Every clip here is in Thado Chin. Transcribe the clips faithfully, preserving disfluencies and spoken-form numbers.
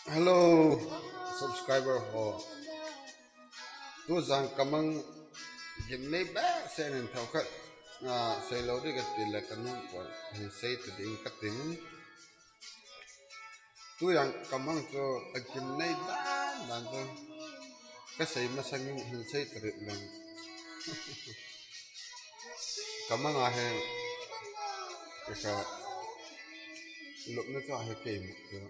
Hello, subscriber ho. Tujan kamang gimnei behseh in thao khat, ah, seilou ding kati le kanung pon hin sei ta ding katin. Tujan kamang chu agimnei dan dan chu kasei masangin hin sei ta ding leng. Kamang ahi, kasa lupna chu ahi kei mu chu.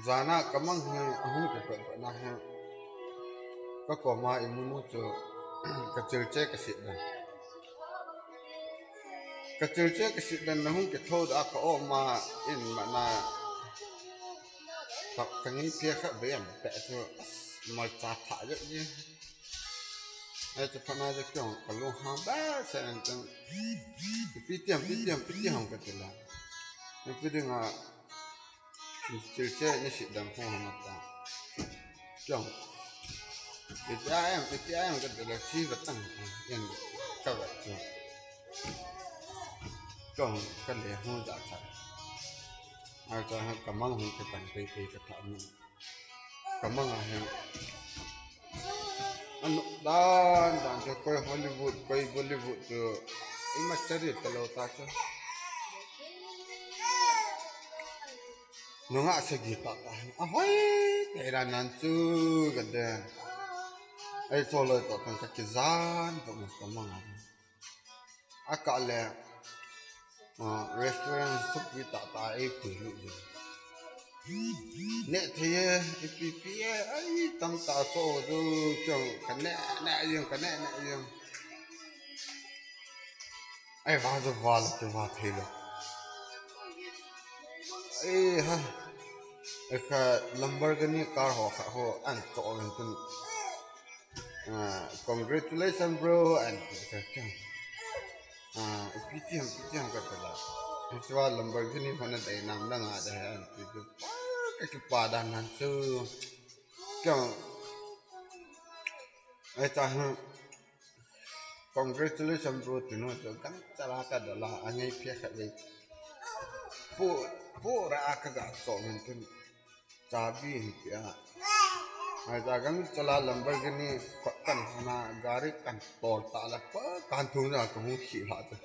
Jana kamang hi ahung kipatpatna hi, kakoma imunu chu kachilche kasetdan. Kachilche kasetdan na hung kithou da ka-om a in mana tap kangei pia khat beh ape chu malcha tha jeh ji. Ai chu phatna chu keiin kalung hang behseh in chun. Ipi tiam, ipi tiam, ipi tiam kati le. Ipi dinga chilche nasetdan ho ham ata. Keiin. Ipi a em, ipi a em kati le chi vatang. Yen kavet chu. Keiin kale hung ja cha. Ai chu kamang hung katan pei pei katha mun. Kamang ahi. Anu dan dan chu koi Hollywood, koi Bollywood chu ima chari talou ta chu. Nunga sagi tah tah. Ahoi, tera nan chu kaden. Ai choloi to kan kakijan to kamang ahi. Akah le, ah, restaurant supi tah tah eipui lut jin. Neh thei e, ipi pi e, ai tamtah cho chu, chong, kaneh neh jeng, kaneh neh jeng. Ai va chu va lou, chu va thei lou. Ai ha. Ai kha Lamborghini car ho kha ho an cho uvin tin. Ah, congratulations, bro, and ah, ipi tiam, ipi tiam kati le. Hichua Lamborghini ho nadei nam nanga dei an ti chu. Kakipa dan nan chu. Keiin. Ai cha hu. Congratulations, bro, tinu chu gangchal a kadol a, angei pia khat vei. Pu, pura a kaga cho min tin. Chabi hin pia. Ai cha gangchal a Lamborghini kot kan hana gari kan tol ta le pa kan thung na kahung khi lha chu.